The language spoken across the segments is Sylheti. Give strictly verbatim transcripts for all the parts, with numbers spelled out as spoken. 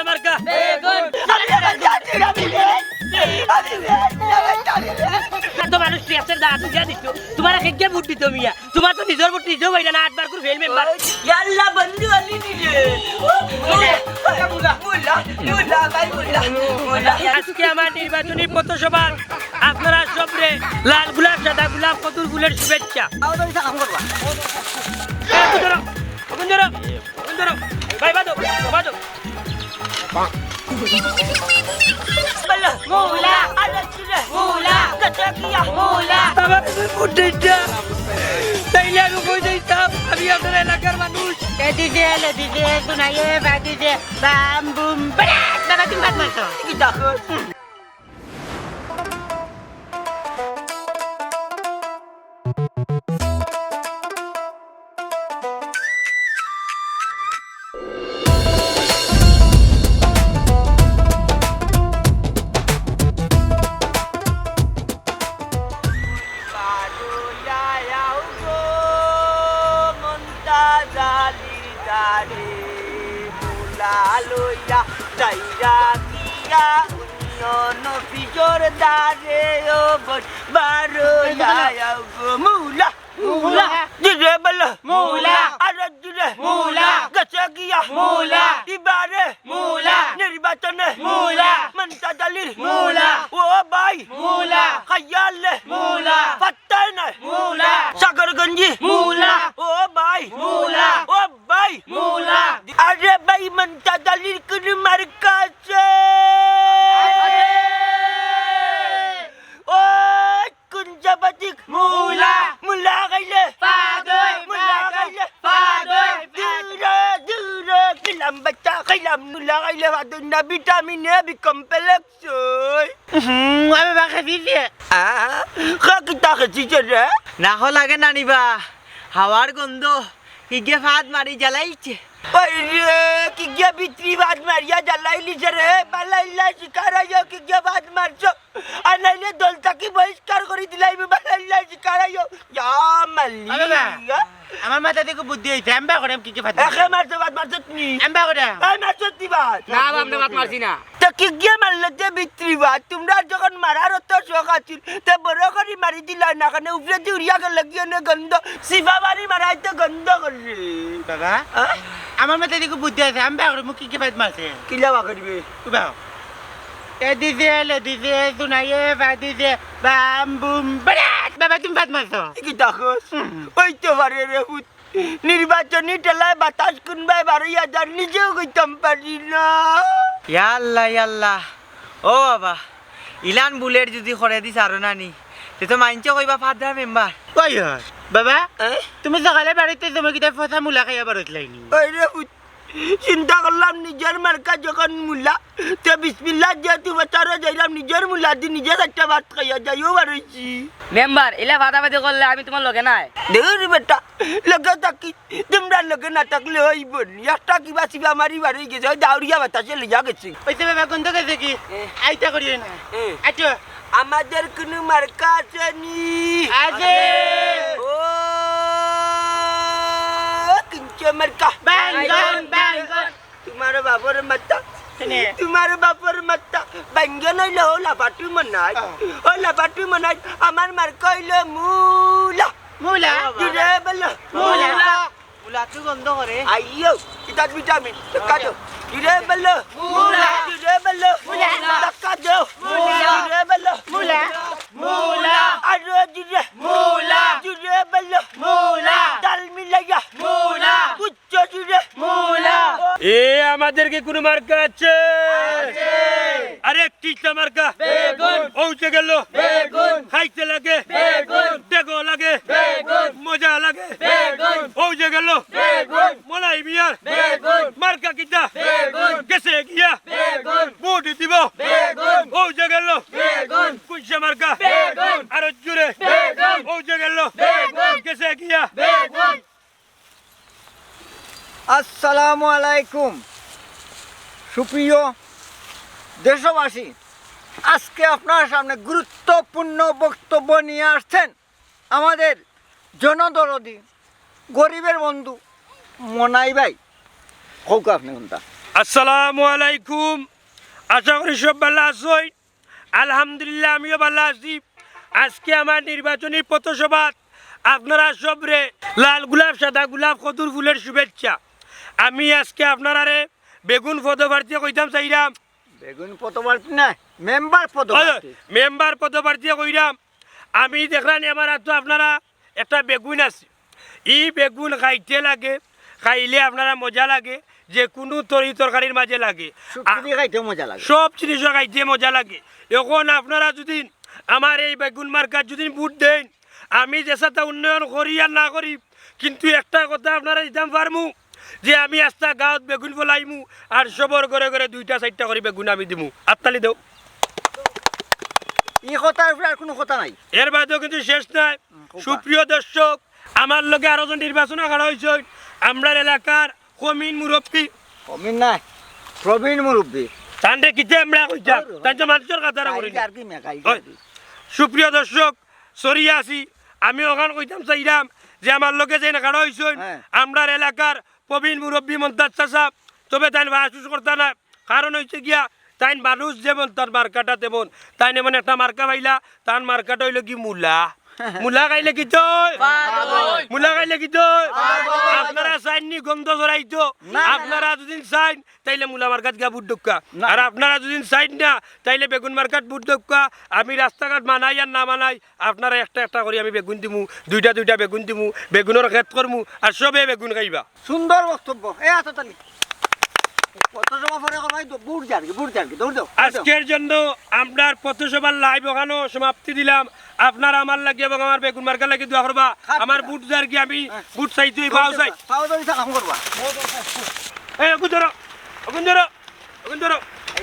মার্কা। বেগুন। এত মানুষ টিয়াসের দাঁত উঠিয়া দিত, তোমার এক একগে ভোট দিত মিয়া, তোমার তো নিজর ভোট নিজেও পাইলা না, আটবার করে ফেল মেম্বার। ইয়াল্লা বন্ধু আলি দিলে। মুলা, মুলা, মুলা, ভাই মুলা, মুলা। আজকে আমার নির্বাচনী পথসভার আপনারা সবরে লাল গোলাপ, সাদা গোলাপ, কদুর ফুলের শুভেচ্ছা। এ, ওখান ধরো, ওখান ধরো, ওখান ধরো। ভাই, বাদো, বাদো। মুলা, আরে মুলা, মুলা, কত কিয়া মুলা। আমার ফুটেটা, তাইলে আমি কই যাইতাম? আমি আপনার এলাকার মানুষ। এ দিদি, এলে দিদি, এ দুনাইয়ে, বা দিদি, বাম বুম, বাড়া, বাবা, তুমি বাদ মারছো। কি দেখো? মুলা। মুলা। দিলে বলো। মুলা। আরে দিলে। মুলা। গেছে গিয়া। মুলা। ইবারে। মুলা। নির্বাচনে। মুলা। মন্তাজ আলীর। মুলা। ও ভাই। মুলা। খাইয়ালে। মুলা। ফাত্তায় নাই। মুলা। সাগরগঞ্জি। মুলা। ও ভাই। মুলা। ও ভাই। মুলা। আরে ভাই, মন্তাজ আলীর কোন মার্কা আছে? আছে। ও কোন জাবাদিক? মুলা। মুলা খাইলে। ফাদই, মুলা ফাদই, খাইলে। ফাদই, ফাদই। দূরে, দূরে, গেলাম বাচ্চা, খাইলাম মুলা খাইলে, ফাদই না, ভিটামিন এ বি কমপ্লেক্স অয়। হুম, আমি বা খেছি যে। আ, খা কিতা খেছি যে রে? না খা লাগে না নি বা, হাওয়ার গন্ধ, কিগিয়ে ফাদ মারি জ্বালাইছে। ওই রে, কিগিয়ে ভিতরি ফাদ মারিয়া জ্বালাইলিছে রে, বালাইল্লা শিকার আইও, কিগিয়ে ফাদ মারছো। আর নাইলে দল থাকি বহিষ্কার করি দিলাই, বালাইল্লা শিকার আইও। ইয়া মালি। আরে না, ইয়া। আমার মাথা থেকে বুদ্ধি হইছে, আমি বা করাম কিগিয়ে ফাদ মারছে। একে মারছে, ফাদ মারছত নি? আমি বা করাম। এই মারছত নি ফাদ? না, বা, আমরা ফাদ মারছি না। তে কিগিয়ে মারলে তে ভিতরি ফাদ? তোমরা যখন মারার অত শখ আছিল, তে বড় করি মারি দিলা না, কারণ উপরেদি উড়িয়া গেলে গিয়ে নে গন্ধ, সিফা মারি মারাইতে গন্ধ করছে। বাবা, হ্যাঁ? আমার মাথায় দেখো বুদ্ধি আছে, আমি বা করাম কিগিয়ে ফাদ মারছে। কিলা বা করবে? ও বা। এ দিছে, লে দিছে, দুনাইয়ে, বা দিছে, বাম বুম, বাড়া! বাবা, তুমি ফাদ মারছো। কি দেখোস? হুম। ওই তো পারে রে পুত। নির্বাচনী ঠেলায় বাতাস কুনবায় বারইয়া যার, নিজেও কইতাম পারি না। ইয়া আল্লাহ, ইয়া আল্লাহ। ও বাবা, ইলান বুলেট যদি করে দিস আরো নানি, তে তো মাইনষে কইবা ফাদা মেম্বার। ওই হয়, বাবা, এ? তুমি সকালে বাড়িতে তুমি কিতা ফসা মুলা খাইয়া বারত লাইনি? ওই রে পুত, চিন্তা করলাম নিজের মার্কা যখন মুলা, তে বিসমিল্লাহ যেহেতু প্রচারও যাইলাম, নিজের মুলা দি নিজে একটা ভাত খাইয়া যাইও বারইছি। মেম্বার, ইলা ফাদাফাদি করলে আমি তোমার লগে নাই। দেউর বেটা, লগে থাকি, তোমরা লগে না থাকলে হইব নি। একটা কিবা সিবা মারি বারই গেছে, ওই দাউরিয়া বাতাসে লইয়া গেছে। ওই তো বাবা, গন্ধ গেছে কি? এ। আইতা করিও না। এ। আচ্ছা। আমাদের কোনো মার্কা আছে নি? আছে। ও, কিনছে মার্কা। বাইঙ্গন, বাইঙ্গন। তোমার বাপর মাথা। কেনে? তোমার বাপর মাথা। বাইঙ্গন হইলে ও লাফাটু মনাই। আহ। ও লাফাটু মনাই। আমার মার্কা হইল মুলা। মুলা। জুরে বলো। মুলা। মুলা। মুলা তো গন্ধ করে। আইও, ইতাত ভিটামিন। দেখা যাও। জুরে বলো। মুলা। জুরে বলো। মুলা। দেখা যাও। মুলা। জুরে বলো। মুলা। মুলা। আরো জুরে। মুলা। জুরে বলো। মুলা। তাল মিলাইয়া। মুলা। উচ্চ জুরে। মুলা। এ, আমাদের কি কোনো মার্কা আছে? আছে। আরে, কিতা মার্কা? বেগুন। ও যে গেল। বেগুন। খাইতে লাগে। বেগুন। দেখো লাগে। বেগুন। মজা লাগে। বেগুন। ও যে গেল। বেগুন। মলাই মিয়ার। বেগুন। মার্কা কিতা? বেগুন। গেছে গিয়া। বেগুন। ভোট দিব। বেগুন। ও যে গেল। বেগুন। কুইশা মার্কা। বেগুন। আরো জুরে। বেগুন। ও যে গেল। বেগুন। গেছে গিয়া। বেগুন। আসসালামু আলাইকুম। সুপ্রিয় দেশবাসী, আজকে আপনার সামনে গুরুত্বপূর্ণ বক্তব্য নিয়ে আসছেন আমাদের জনদরদি, গরিবের বন্ধু মনাই ভাই। হোক আপনি কোনটা? আসসালামু আলাইকুম। আশা করি সব ভালা আছইন। আলহামদুলিল্লাহ, আমিও ভালা আছি। আজকে আমার নির্বাচনী পথসভাত আপনারা সবরে লাল গোলাপ, সাদা গোলাপ, কদুর ফুলের শুভেচ্ছা। আমি আজকে আপনারারে বেগুন পদপ্রার্থী কইতাম চাইরাম। বেগুন পদপ্রার্থী না, মেম্বার পদপ্রার্থী। মেম্বার পদপ্রার্থী কইরাম। আমি দেখরানি আমার আতো আপনারা একটা বেগুন আছে। ই বেগুন খাইতে লাগে, খাইলে আপনারা মজা লাগে, যে কুনু তরি তরকারির মাঝে লাগে। শুটকি দি খাইতে মজা লাগে। সব জিনিসও খাইতে মজা লাগে। এখন আপনারা যদি আমার এই বেগুন মার্কাত যদি ভোট দেইন, আমি যেসাতা উন্নয়ন করি আর না করি, কিন্তু একটা কথা আপনারা দিতাম পারমু যে আমি আস্তা গাঁওত বেগুন ফলাইমু আর সবর ঘরে ঘরে দুইটা চাইরটা করি বেগুন আমি দিমু। আত্তালি দেও। ই কথার উপরে আর কুনু কথা নাই। এর বাদেও কিন্তু শেষ নাই। হুম, খুব সুপ্রিয় দর্শক, আমার লগে আরো জন নির্বাচনে খাড়া অইছইন আমরার এলাকার কমিন মুরব্বি। কমিন নায়, প্রবীণ মুরব্বি। তানরে কিতা আমরা কইতাম? ওই, তাইন তো মানুষর কাতারা করি। আর কি মেকাই। সুপ্রিয় দর্শক, সরি আছি, আমি অখান কইতাম চাইরাম যে আমার লগে যেইন খাড়া অইছইন, হ্যাঁ। আমরার এলাকার প্রবীণ মুরব্বি মন্তাজ চাচা, তবে তাইন বাসুস করতা না, কারণ অইছে গিয়া তাইন মানুষ যেমন তান মার্কাটা তেমন, তাইন এমন একটা মার্কা পাইলা, তান মার্কাটা অইলো কি মুলা। মুলা খাইলে কিতা অয়? মুলা খাইলে কিতা অয়? আপনারা চাইননি গন্ধ ছড়াইতো? না, না, না। আপনারা যদি চাইন, তাইলে মুলা মার্কাত গিয়া ভোট দেউক্কা। না। আর আপনারা যদি চাইন না, তাইলে বেগুন মার্কাত ভোট দেউক্কা। আমি রাস্তাঘাট মানাই আর না মানাই, আপনারা একটা একটা করি আমি বেগুন দিমু, দুইটা দুইটা বেগুন দিমু, বেগুনর খেত করমু, আর সবে বেগুন খাইবা। সুন্দর বক্তব্য। এ আতো তালি। পথসভা পরে করবাই তো, ভোট যারগি, ভোট যারগি, দৌড় দেও, দৌড় দেও। আজকের জন্য আমরার পথসভার live অখানো সমাপ্তি দিলাম। আপনারা আমার লাগি এবং আমার বেগুন মার্কার লাগি দোয়া করবা। আমার ভোট যারগি, আমি ভোট চাইতে অই, পাও চাই। পাও চাই, কাম করবা। এই, অগুন ধরো, অগুন ধরো, অগুন ধরো।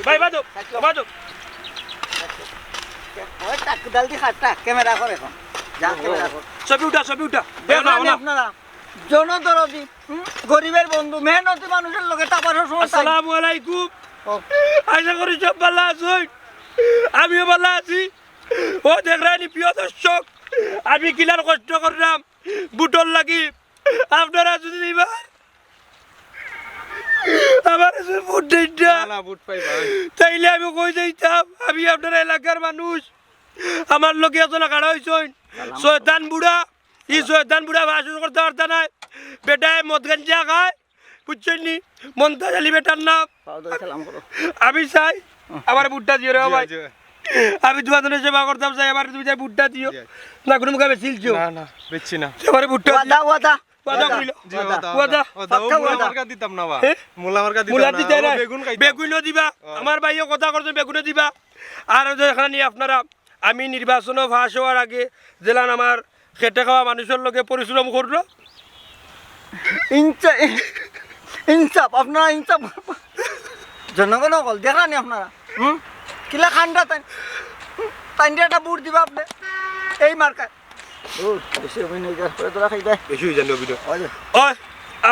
ভাই, বাদো, বাদো। ওই টাক ডাল দি খা, টাক, ক্যামেরা কর এখন। যা, ক্যামেরা কর। ছবি উঠা, ছবি উঠা। দেখলাম না, না। আপনারা জনদরদি, হুম? গরিবের বন্ধু, মেহনতি মানুষের লগে তারপর সবসময় থাকি। আসসালামু আলাইকুম। ও। আশা করি সব ভালা আছইন। আমিও ভালা আছি। ও দেখরানি প্রিয় দর্শক, আমি কিলান কষ্ট করলাম ভোটর লাগি। আপনারা যদি এবার আমারে যদি ভোট দেইন না, না, না, ভোট পাইবা। তাইলে আমি কই যাইতাম? আমি আপনার এলাকার মানুষ। আমার লগে একজন খাড়া অইছইন, শয়তান বুড়া। ই শয়তান বুড়া বাসুস করতা পারতা নায়। বেটায় মদ গাঞ্জা খায়, বুঝছইন নি? মন্তাজ আলী বেটার নাম। পাও ধরি সালাম করো। আমি চাই, আমারে ভোটটা দিও রে ভাই। আমি তোমার জন্য সেবা করতাম চাই, আমারে তুমি তাই ভোটটা দিও। না, কুনু মুখে বেশি ইলছো? না, না, বেশি না। আমারে ভোটটা দিও। ওয়াদা, ওয়াদা। ওয়াদা করিল। জি, ওয়াদা, ওয়াদা। ওয়াদা। পাক্কা ওয়াদা। মুলা মার্কা দিতাম না বা। হ্যাঁ? মুলা মার্কা দিতাম না। মুলা দিতাম না। বেগুন খাইতাম। বেগুনও দিবা। আমার ভাইও কথা করছে, বেগুনও দিবা। আর ওই যে এখানে নিয়ে আপনারা, আমি নির্বাচনও পাশ অওয়ার আগে যেলান আমার খেটে খাওয়া মানুষর লগে পরিশ্রম করলো। ইনসা-, ইনসাফ, আপনারা ইনসাফ। জনগণ অকল, দেখরা নি আপনারা? হুম? কিলা খান্ডা তাইন? হুম? তাইন দিয়া একটা ভোট দিবা আপনে? এই মার্কায়। ও, বেশি অভিনয় কর, পরে তোরা খাইবে। বেশি অই যার অভিনয়। ওই যে। ওই,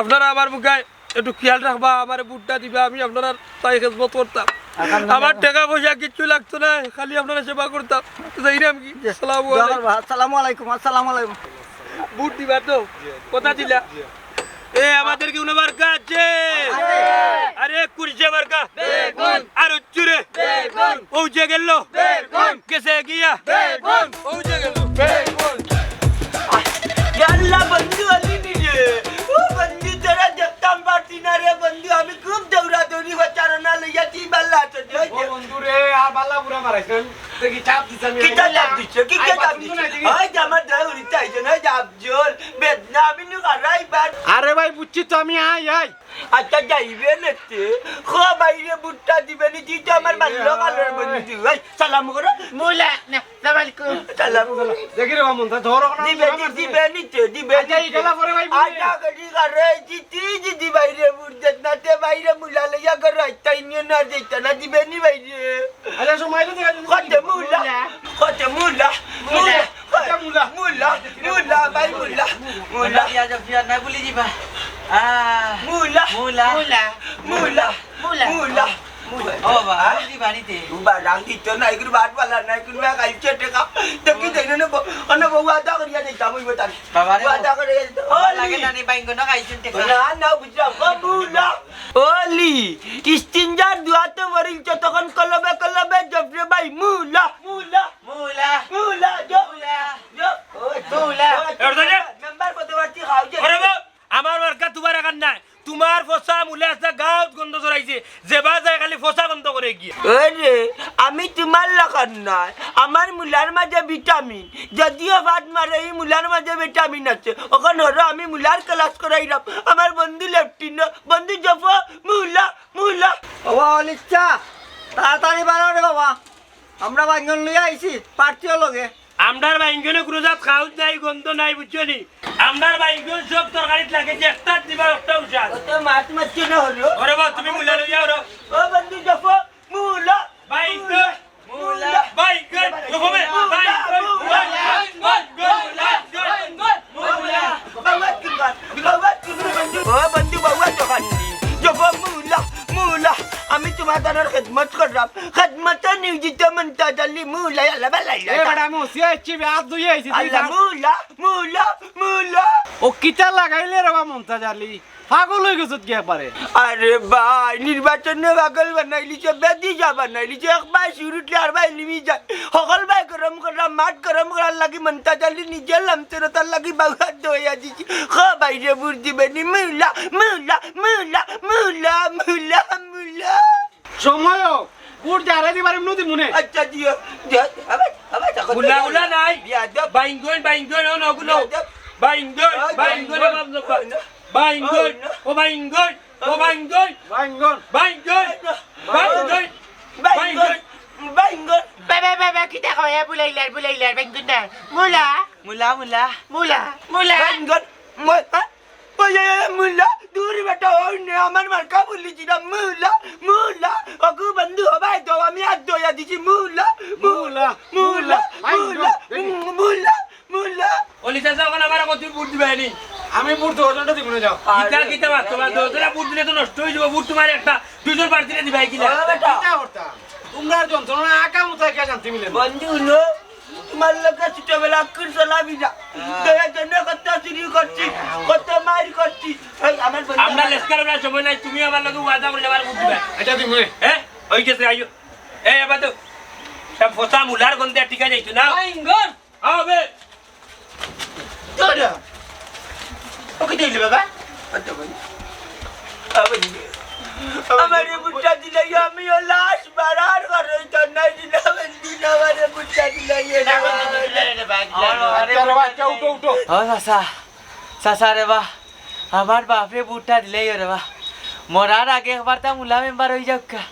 আপনারা আমার মুখে একটু খেয়াল রাখবা, আমারে ভোটটা দিবা, আমি আপনারার তাই খেদমত করতাম। আমার টেকা পয়সা কিচ্ছু লাগতো না, খালি আপনারার সেবা করতাম। যাইরাম কি? জি। আসসালামু আলাইকুম। আসসালামু আলাইকুম, আসসালামু আলাইকুম। ভোট দিবা তো? জি। কথা দিলা? জি। এ, আমাদের কি উনাবার কাছে? আছে। আরে, কুরসি মার্কা। বেগুন। আর উচ্চুরে। বেগুন। ও যে গেল। বেগুন। গেছে গিয়া। বেগুন। ও যে গেল। বেগুন। ইয়াল্লা বন্ধু, আলি নি রে। ও বন্ধু, তোরা দেখতাম পারতি না রে বন্ধু, আমি খুব দৌড়াদৌড়ি প্রচারণা লইয়া, তুই বাল্লা আছো রে। ও বন্ধু রে, আর বাল্লা বুড়া মারাইছ না। দেখি চাপ দিছে আমি। কিতা চাপ দিছে? কি কে চাপ দিছে? ওই যে আমার দৌড়িতে আইছে না, চাপ জোর, বেদনা আমি নু হারাই বার। আরে ভাই, বুঝছি তো আমি, আই, আই। আচ্ছা, যাইবে নেতে। খো বাইরে ভুট্টা দিবে নি, তুই তো আমার ভালো কালার বন্ধু। এই, সালাম করো। মুলা, না, সালাম আলাইকুম। সালাম করো। দেখি রে, মামুন, তা ধরো না, দিবে, দিবে নি তে, দিবে নি তে। আচ্ছা, এই গেলা পরে ভাই, আচ্ছা, গড়ি কারে, এই তুই, তুই যদি বাইরে ভুট দেস না, তে বাইরে মুলা লইয়া করো, আইতাই নিয়ে না, দিতা না, দিবে নি বাইরে। আরে, সময় তো দেখা যাচ্ছে। কত মুলা, কত মুলা, মুলা, কত মুলা, মুলা, মুলা, ভাই মুলা, মুলা। মুলা দিয়া যাও, ফিয়ার নাই বলি দিবা। আহ, মুলা, মুলা, মুলা, মুলা, মুলা। মুলা। ও বাবা, হ্যাঁ? বুঝি বাড়ি উবা রাগ দিত না, এগুলো বাদ বালা না, এগুলো না খাইছে টেকা। দেখি দেই না, না, ব-, অন্য বউ আদা করিয়া দিতাম, ওই বেটার। বাবা রে, বউ আদা করিয়া দিতাম। বাবা লাগে না নি, বাইঙ্গন খাইছেন টেকা। না, না, বুঝলাম। ও মুলা। ওলি, ইস্তিঞ্জার দোয়াত পড়িলছ তখন কলবে কলবে জপরে ভাই, মুলা, মুলা, মুলা, মুলা, জপ, মুলা, জপ। ও, মুলা। ও, এবার তো যা। মেম্বার পদপ্রার্থী খাও যে। ওরে বাবা, আমার মার্কা তুমার এখান নাই। তুমার ফসা মুলা আছে, গাউত গন্ধ ছড়াইছে। যেবা যায় খালি ফসা গন্ধ করে গিয়া। ওরে, আমি তুমার লাখান নায়। আমার মুলার মাঝে ভিটামিন। যদিও ভাত মারে, এই মুলার মাঝে ভিটামিন আছে। অখন হরো আমি মুলার ক্লাস করাইরাম। আমার বন্ধু লেফটিনো, বন্ধু জফো, মুলা, মুলা। বাবা অলিচ্ছা, তাড়াতাড়ি বাড়াও রে বাবা। আমরা বাইঙ্গন লইয়া আইছি, প্রার্থীও লগে। আমরার বাইঙ্গনে কুনু জাত খাউত নাই, গন্ধ নাই, বুঝছো নি? আমরার বাইঙ্গন সব তরকারিত লাগে, যে একটাত দিবা, একটা উশার। ও তো মাছ মারছে না হলো। ওরে বাবা, তুমি মুলা লইয়া ওরে। ও বন্ধু, দেখো, মুলা। বাইঙ্গন। মুলা। বাইঙ্গন। মুলা। বাইঙ্গন। মুলা। বাইঙ্গন। বাইঙ্গন। মুলা। বাবা, তুমি, বাবা, তুমি, বন্ধু। ও বন্ধু, বাবা, দোকান দি। দেখো, মুলা, মুলা। আমি তুমার দাদার খেদমত করলাম। খেদমতে নিয়োজিত মন্তাজ আলী মুলা, আল্লাহ বালাই এ বেটা, মুসিয়া ইচ্ছি, হাত ধুয়ে আইছি, তুই আল্লাহ, জান। মুলা, মুলা, মুলা। ও কিতা লাগাইলে রে বা মন্তাজ আলী? পাগল অই গেছত কি একবারে? আরে ভাই, নির্বাচনে পাগল বানাইলিছে, বেদিশা বানাইলিছে, এক ভাই শুরুতলে আর ভাই নিমি যায়। হকল ভাই গরম করা, মাঠ গরম করার লাগি মন্তাজ আলী নিজে লামছে না, তার লাগি বাউহাত দইয়া দিছি। খ ভাই রে, ভোট দিবে নি? মুলা, মুলা, মুলা, মুলা, মুলা, মুলা। সময় হোক, ভোট যারে দিবার এমনি দিমুনে। আচ্ছা, দিও, দিও, আবার, আবার দেখো, উলা, দিও। উলা নাই। বিয়া দিও। বাইঙ্গন, বাইঙ্গন, ও নগুলো। বিয়া দিও। বাইঙ্গন, ওই বাইঙ্গন, বাইঙ্গন। বাইঙ্গন, ওই না। বাইঙ্গন, ওই না। ও বাইঙ্গন, ও বাইঙ্গন। বাইঙ্গন। বাইঙ্গন, বাইঙ্গন। বাইঙ্গন। বাইঙ্গন। বাইঙ্গন। বে, বে, বে, বে, কিতা কয়? এ, বুলাইলার, বুলাইলার, বাইঙ্গন না। মুলা। মুলা, মুলা। মুলা, মুলা। বাইঙ্গন। মু-, হ্যাঁ? ওই, ওই, ওই, মুলা, দূর বেটা, ওই নে, আমার মার্কা বলিছি না, মুলা, মুলা, ওগো বন্ধু, হবাই তো, আমি হাত ধইয়া দিছি, মুলা, মুলা, মুলা, মুলা, মুলা, মুলা, বাইঙ্গন, মুলা, মুলা। অলি চাচা, অখন আমার কত ভোট দিবায় নি? আমি ভোট দশ জনটা দিব না, যাও। কিতা, কিতা মাত, তুমার দশ জনে ভোট দিলে তো নষ্ট অই যাইবো, ভোট তুমার একটা, দুইজন প্রার্থীরে দিবায় কিলা? ও বেটা। কিতা করতা? তুমরার যন্ত্রণা আকা মুতায় কে শান্তি মিলে না। বন্ধু লো, তুমার লগে ছোটবেলা আক্কুর চলাফিরা। হ্যাঁ। দুইজনে কত চুরি করছি, কত মাইর করছি। এই আমার বন্ধু আমরা আমার লেসকার ওনার সময় নাই, তুমি আমার লগে ওয়াদা করে আমার বুঝ দিবা। আচ্ছা, তুমি। হ্যাঁ? ওই গেছে, আইও। এই, এবার তো সব ফসা মুলার গন্ধে টিকা যাইতো না। বাইঙ্গন। আও বে। তোরা। ও কি দিলে বাবা? আচ্ছা ভাই। আবার আমারে ভোটটা দিলে আমিও লাশ বাড়ার ঘরে তো নাই দিলে, দিন আমারে ভোটটা দিলে এ না। আরে বাবা, আচ্ছা, উঠো, উঠো। ও চাচা, চাচা রে বা, আমার বাপরে ভোটটা দিলেই রে বা, মরার আগে একবার তা মুলা মেম্বার অই যাউক্কা।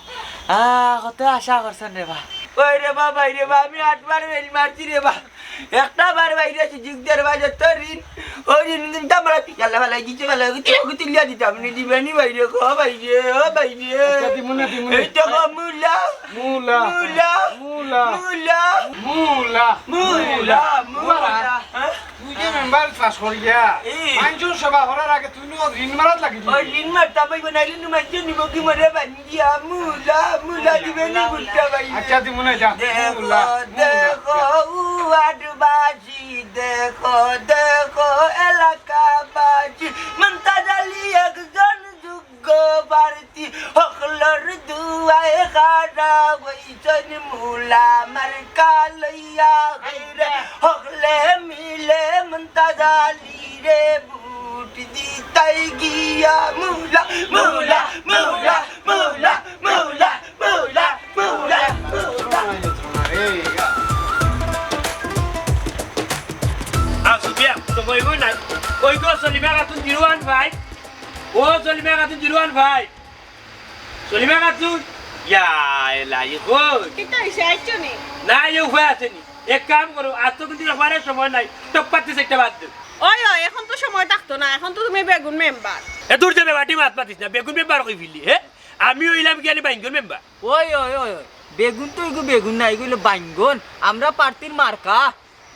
আহ, কত আশা করছন রে বা। ওই রে বা, ভাই রে বা, আমি আটবার ফেল মারছি রে বা। একটা বার বাইরে সুযোগ দের বা, যত ঋণ, ওই ঋণ কিন্তু আমরা পিছালে ফেলাই দিতে, ফেলাই দিতে, ওকে তুলিয়া দিতে, আপনি দিবেনি বাইরে, ও বাইরে, ও বাইরে। আচ্ছা, দিমু না, দিমু না। এই তো গো মুলা, মুলা, মুলা, মুলা, মুলা, মুলা, মুলা, মুলা। মুলা। হ্যাঁ? তুই যে মেম্বার পাস করিয়া, এই। মানুষর সেবা করার আগে তুই নু ঋণ মারাত লাগি দিলি। ওই ঋণ মারতাম, ওই বানাইলে নু মানুষ নিব কি মরে বান্দিয়া, মুলা, মুলা দিবে নি ভোটটা ভাই। আচ্ছা, দিমু না, যা। দেখো, মুলা, মুলা, দেখো, যা। উয়ারবাসী, দেখো, দেখো, এলাকাবাসী, মন্তাজ আলী একজন যোগ্য প্রার্থী, হকলর দুয়ায় খাড়া অইছইন মুলা মার্কা লইয়া। হকলে মিলে মন্তাজ আলীরে ভোট দিতাই গিয়া মুলা, মুলা, মুলা, মুলা। আ, সুফিয়া, তো কইবো না। ওই গো সলিমা খাতুন জিরো ওয়ান ফাইভ। ও সলিমা Khatun zero one five. Salima খাতুন, ইয়া, এলা, ই কই? কিতা অইছে, আইছো নি? না, এ উপায় আছে নি। এক কাম করো, আজ তো কিন্তু একবারে সময় নাই। টপ্পাতে সেটা বাদ দেও। ওই, ওই, এখন তো সময় থাকতো না, এখন তো তুমি বেগুন মেম্বার। এ দূর যাবে, বাটি মাত মাতিস না, বেগুন মেম্বার কই ফিরলি, হে? আমি অইলাম কি আনি বাইঙ্গন মেম্বার? ওই, ওই, ওই, ওই, বেগুন তো এগু বেগুন না, এগু অইলো বাইঙ্গন। আমরা প্রার্থীর মার্কা।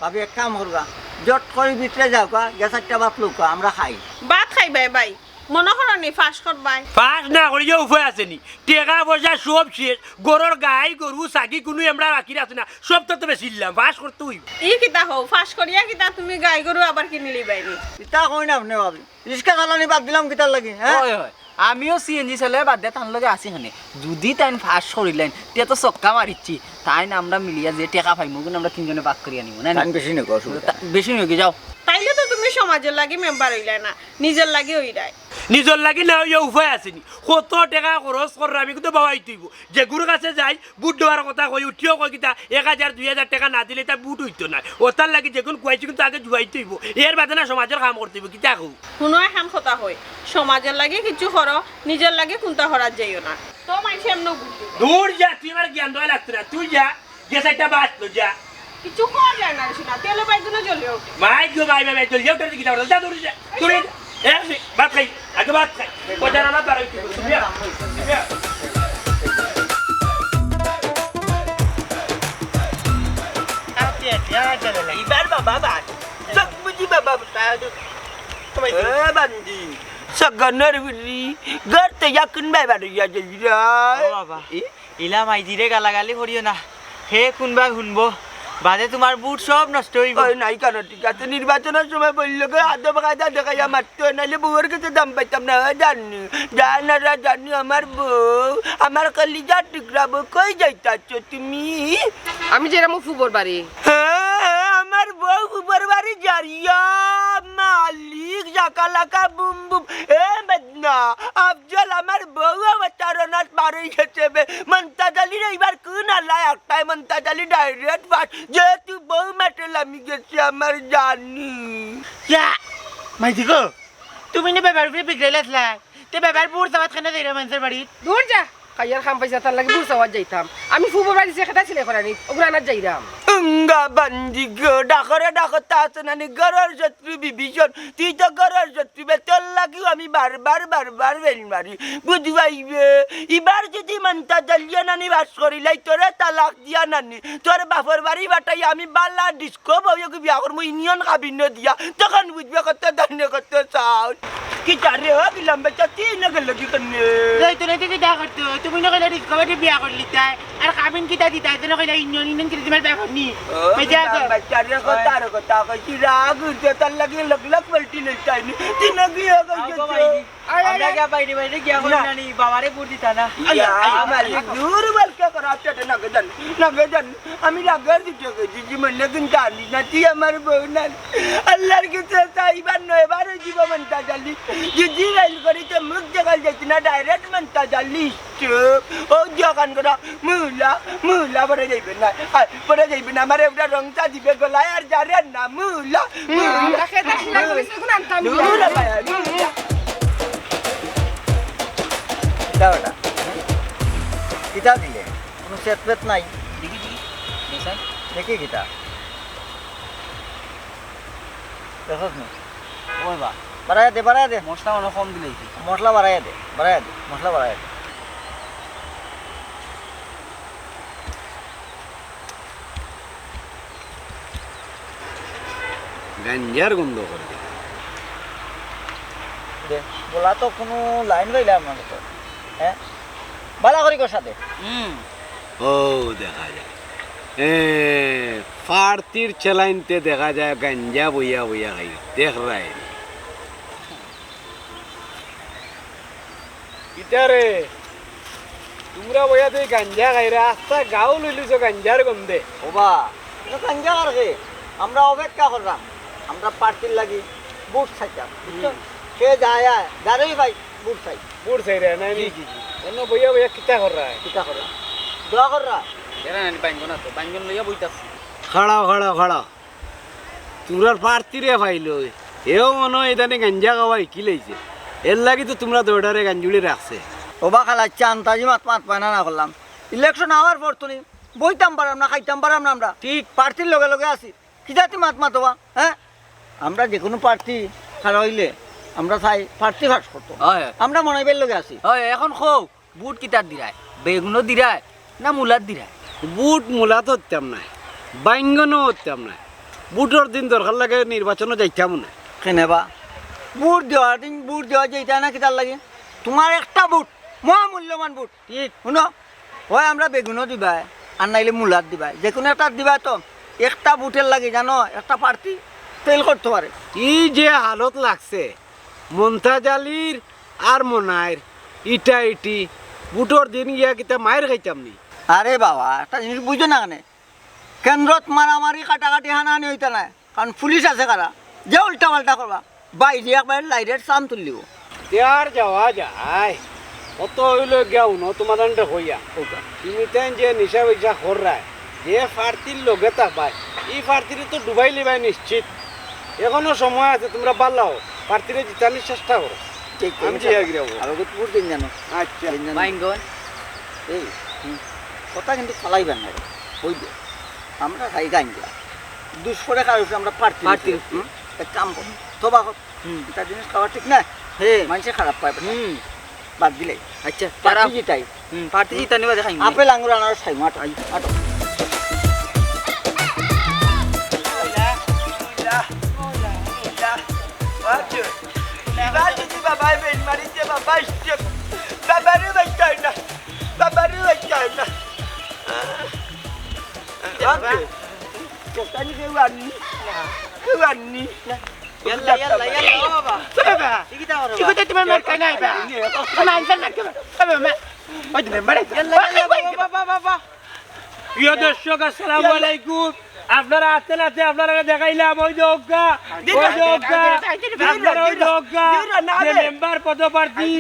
ভাবি, এক কাম করবা, জট করি ভিতরে যাও কা, গ্যাস একটা ভাত লউকা, আমরা খাই। ভাত খাইবায় ভাই? মনো করো নি পাশ করবায়? পাশ না করিয়া উপায় আছে নি? টেকা পয়সা সব শেষ, ঘরর গাই গরু ছাগি কুনু এমরা বাকি আছে না, সব তো বেচিলাম, পাশ করতে অইবো। ই কিতা কও, পাশ করিয়া কিতা তুমি গাই গরু আবার কিনিলিবায় নি? ইতা কইন আপনে ভাবি, রিক্সা চালানি বাদ দিলাম কিতার লাগি, হ্যাঁ? অয়, অয়। আমিও সিএনজি চালানি বাদ দিয়া তান লগে আছি খানে। যুদি তাইন পাশ করিলাইন, তে তো ছক্কা মারিছি। তাইন আমরা মিলিয়া যে টেকা পাইমু, অগুন আমরা তিনজনে ভাগ করিয়া নিমু, না নি? তাইন বেশি নিউক, অসুবিধা নাই। বেশি নিউক, যাও। তাইলে তো তুমি সমাজর লাগি মেম্বার অইলায় না, নিজর লাগি অইরায়। নিজর লাগি না অইয়া উপায় আছে নি? কত টেকা খরচ কররাম, আমি কিন্তু বাবাই তুইব। যেগুর কাছে যাই, ভোট দেওয়ার কথা কই, উঠিও কয় কিতা, এক হাজার, দুই হাজার টেকা না দিলে ইতা ভোট অইতো নায়। অতার লাগি যেগুন কুয়াইছি কিন্তু আগে জুয়াইতে অইবো, এর বাদে না সমাজর কাম করতে অইবো, কিতা কও? হুনো এখান কথা কই, সমাজর লাগি কিছু করো, নিজর লাগি কুন্তা করাত যাইও না। তো মাইনষে এমনেউ ভোট দিবো। দূর যা, তুই আমার জ্ঞান দেওয়া লাগতো না, তুই যা, গিয়া চাইরটা ভাত ল যা। কিছু কওয়া যায় না রে সোনা, তেলে বাইগুনো জ্বলে উঠে। মাই গো মাই, মাই, মাই, জ্বলিয়া উঠে কিতা করো? যা, দূর যা, দূর যা। এ, আসি, ভাত খাই, আগে ভাত খাই। কয়টা রান্না বার অইতে হবে, তুমি যা, তুমি যা। এবার বাবা ভাত, চোখ বুঝি বাবা ভাত। এ বান্দি, সগনর বুলি, ঘর তো এখন বাবা রইয়া যাই রে। ও বাবা। এ? ইলা মাইজিরে গালাগালি করিও না, হে কুনবা হুনবো, বাদে তুমার ভোট সব নষ্ট অইবো। ওই নাই কেন, ঠিক আছে, নির্বাচনর সময় বললো গো, আদব কায়দা দেখাইয়া মারতো, নাইলে বউর কাছে দাম পাইতাম না, ওই জানি, জানারা জানি, আমার বউ, আমার কলিজার টুকরা বউ, কই যাইতাছো তুমি? আমি যাইরাম ফুবর বাড়ি। হ্যাঁ, আমার বউ ফুবর বাড়ি যারিয়া, মালিক, জাকালাকা, বুম বুম, এ বেদনা, আফজল, আমার বউ আমার চারনাত বার অই গেছে বে। মন্তাজ আলীর এইবার কোন আল্লাহ একটাই মন্তাজ আলী direct পাস। যেহেতু বউ মেটে লামি গেছে আমার জানি। ইয়া, মাইজি গো, তুমি নি বেবার উপরে বিগড়াইল আছলায়। তে বেবার ভোট চাওয়াত কেনে যাইরায় মানষর বাড়িত? দূর যা, খাইয়ার কাম পাইছে, তার লাগি ভোট চাওয়াত যাইতাম। আমি ফুবর বাড়ি যে খেতা সিলে করানি, ওগুলো আনাত যাইরাম। উঙ্গা বান্দি গো, ডাকরে ডাকতা আছে নানি, ঘরর শত্রু বিভীষণ। তুই তো ঘরর শত্রু বে, তোর লাগিও আমি বারবার, বারবার বেল মারি। বুঝবাইবে, ইবার যদি মন্তাজ আলীয়ে নানি বাস করিলাই, তোরে তালাক দিয়া নানি, তোর বাপর বাড়ি বাটাই আমি বালা ডিস্কো বউকে বিয়া করমু, ইউনিয়ন কাবিন দিয়া, তখন বুঝবে কত দানে কত চাউল। কিতা রে, ও গিলাম বেটা, তুই না গেল কি করনে? এই তো নাইতে কিতা করতো? তুমি না কইলা ডিস্কো বউরে বিয়া করলিতায়, আর কাবিন কিতা দিতায়? তো না কইলা ইউনিয়ন, ইউনিয়ন কিতা তুমার ব্যাপার নি? ও, বুঝা গো? গিলাম বেটা রে, কথার কথা কইছি, রাগ উঠছে, তার লাগি লগ লগ পাল্টি লইতায় নি। তুই না গিয়া আও গো কইছে। ভাই, আরে, আমরা আরে। গিয়া বাইরে বাইরে গিয়া করি না। নানি, বাবারে ভোট দিতা না। ইয়া, আইয়া, আইয়া, আমার আইয়া। দূর বলকে করা, আচ্ছা, না গেদান, না গেদান। আমি রাগের দিতে গেছি, জীবনে কিন্তু আনি না, তুই আমার বউ না। আল্লাহর কাছে চাইবার নয়, এবারও জীবন মন্তাজ আলী। যদি রেল গাড়িতে মুখ দেখাল যাইতে না, direct মন্তাজ আলী। চুপ। ও দোকান করা, মুলা, মুলা পরে যাইবে না। আর পরে যাইবে না, আমার একটা রংটা দিবে গলায়, আর যারে না, মুলা, মুলা। আমরা খেতে আসি না, তুমি সেগুন আনতাম না। মুলা ভাই, মুলা। কিতা ওটা? কিতা দিলে? কোনো চেত পেত নাই। দেখি, দেখি। দেখি। দেখি কিতা? দেখোস নি? ওই বা। বাড়াইয়া দে, বাড়াইয়া দে। মশলা মনে কম দিলে কি? মশলা বাড়াইয়া দে, বাড়াইয়া দে, মশলা বাড়াইয়া দে। গাঞ্জার গন্ধ করে দে। দে, বলা তো কোনো লাইন পাইলাম না তো। হ্যাঁ? বালা করি কষা দে। হুম। ও দেখা যায়। এ, প্রার্থীর চেলাইনতে দেখা যায় গাঞ্জা বইয়া বইয়া খাই। দেখ রায়। ইতারে, তুমরা বইয়া দে গাঞ্জা খাইরা, আস্তা গাঁও লইলিছো গাঞ্জার গন্ধে। ওবা, এটা গাঞ্জা আর কে? আমরা অপেক্ষা করলাম। আমরা প্রার্থীর লাগি ভোট চাইতাম, বুঝছো? হুম। সে যায় আয়, যারই ভাই, ভোট চাই। ভোট চাই রে, নাই জি, নি? জি, জি। অন্য বইয়া বইয়া কিতা কররা? কিতা কররা? দোয়া কররা? এরা নানি বাইঙ্গন আছে, বাইঙ্গন লইয়া বইতাছি। খাড়াও, খাড়াও, খাড়াও। তুমরার প্রার্থীরে পাইলো, এও মনে হয় ইদানে গাঞ্জা খাওয়া হিকিলাইছে। এর লাগি তো তুমরা দৌড়ারে গাঞ্জুড়ি রাখছে। ওবা খালা, চান তাজি মাত মাত পায় না না করলাম। ইলেকশন আওয়ার পর তো নি, বইতাম পারাম না, খাইতাম পারাম না আমরা। ঠিক। প্রার্থীর লগে লগে আছি। কিতা তি মাত মাতো বা, হ্যাঁ? আমরা যে কোনো প্রার্থী খাড়া হইলে আমরা চাই প্রার্থী পাস করতো। হয়, হয়। আমরা মনাইবের লগে আছি। হয়, এখন কও, ভোট কিতার দিরায়? বেগুনো দিরায় না মুলার দিরায়? ভোট মুলাত হইতাম নায়, বাইঙ্গনও হইতাম নায়। ভোটর দিন দরকার লাগে নির্বাচনও যাইতাম না। কেনে বা? ভোট দেওয়ার দিন ভোট দেওয়া যাইতা না কিতার লাগি? তোমার একটা ভোট, মহামূল্যবান ভোট। ঠিক। হুনো, হয় আমরা বেগুনো দিবায়, আর নাইলে মূলাত দিবায়, যে কোনো একটা দিবায় তো। একটা ভোটের লাগি জানো, একটা প্রার্থী ফেল করতে পারে। ই যে হালত লাগছে মন্তাজ আলীর আর মনাইর, ইটা ইটি, ভোটর দিন গিয়া কিতা মাইর খাইতাম নি? আরে বাবা, একটা জিনিস বুঝো না কেনে? কেন্দ্রত মারামারি, কাটাকাটি, হানাহানি হইতা নায়, কারণ পুলিশ আছে কারা, যে উল্টা পাল্টা করবা, বাইরে একবারে লাইরের সাম তুলিব। তে আর যাওয়া যায়, অত হইল গিয়া উনো তোমার আন্ডে কইয়া। কউক্কা। তুমি তাইন যে নিশা পয়সা কররায়, যে প্রার্থীর লগে থাকবায়, ই প্রার্থীরে তো ডুবাই লিবায় নিশ্চিত। এখনো সময় আছে, তোমরা বালাও, প্রার্থীরে জিতানির চেষ্টা করো। ঠিক, ঠিক, আমি ঠিক। জিয়া গিরাবো। আর ওকে ভোট দিন জানো। আচ্ছা। দিন জানো। বাইঙ্গন। এই, হুম, কথা কিন্তু ফালাইবেন না, ওই যে, আমরা খাই গাঞ্জা। দুষ্করে কারো উপরে আমরা প্রার্থী প্রার্থী। দিছি। হুম? এক কাম কর, তবা কর। হুম। এটা জিনিস খাওয়া ঠিক না। হে। মানুষে খারাপ পায় বেটা। হুম। বাদ দিলাই। আচ্ছা, প্রার্থী তারা জিতাই। হুম, প্রার্থী জিতানি বাদে খাইমু। আপেল আঙ্গুর আনারস খাইমু, আটো। আই। আটো। বাবা রে, বাবা, এই বেইন মারিছে, বাবা, ইচ্ছে। বাবা রে, বাবা, চাই না। বাবা রে, বাবা, চাই না। বাবা। দোকানে কেউ আননি? কেউ আননি? ইয়াল্লা, ইয়াল্লা, ইয়াল্লা, ও বাবা। বাবা। কি কিতা করো, কি বাবা? কথা তোমার মার কানে আইবা? মানছেন না কেউ? বাবা, মা। ওই তো মেম্বার আইছে। ইয়াল্লা, ইয়াল্লা, বাবা, বাবা, বাবা। প্রিয় দর্শক, আসসালামু আলাইকুম। আপনারা আস্তে আস্তে আপনারা দেখাইলাম, ওই যে অজ্ঞা, ওই যে অজ্ঞা, আপনারা ওই যে অজ্ঞা, যে মেম্বার পদপ্রার্থী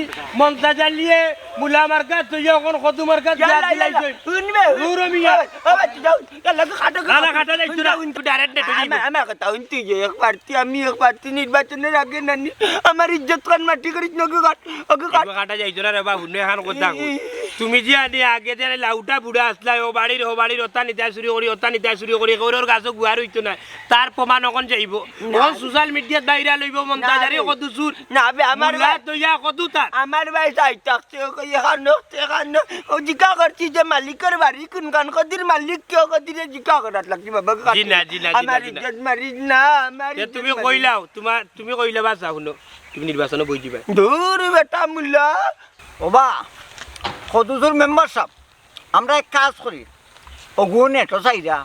মন্তাজ আলীয়ে মুলা মার্কা থইয়া অখন কদু মার্কা দিয়া দিলাইছে। হুনবে, হুনবে। দূর মিয়া। ও ভাই, যাও, যাও, লাগো খাটো, না, না, খাটো যাইতো না। হুনবে, হুনবে। আমার, আমার কথা হুনতে যে এক প্রার্থী, আমি এক প্রার্থী নির্বাচনের আগে নানি, আমার ইজ্জত খান মাটি করিস নগু খাট। ওকে কর। এগু কাটা যাইতো না রে বাবু, নে হান কথা কই। তুমি যে আনি আগে যে লাউটা বুড়া আসলাই, ও বাড়ির, ও বাড়ির, ওতা নিতাই চুরি করি, ওতা নিতাই চুরি করি, ওর, ওর গাছো গুয়ার হইতো না। তার প্রমাণ অখন যাইবো। না। অখন সোশ্যাল মিডিয়াত ভাইরাল হইবো, মন্তাজ আলী কত চুর। না বে, আমার মুলা ভাই, তইয়া কত তার। আমার ভাই যাই থাকছে, ওকে এখান, এখান, ও জিকা করছি যে মালিকের বাড়ি কোনখান, কদির মালিক কেউ, কদিরে জিকা করাত লাগছি বাবা। জি না, জি না, জি না, আমার জি না। ইজ্জত মারিস না, আমার এ ইজ্জত তুমি মারিস না। কইলাও, তোমার, তুমি কইলে বাসা হুনো। তুমি নির্বাচনো বই দিবায়। দূর বেটা মুল্লা। ওবা, কদুসুর মেম্বার সাব, আমরা এক কাজ করি, ওগু নেটো চাইরা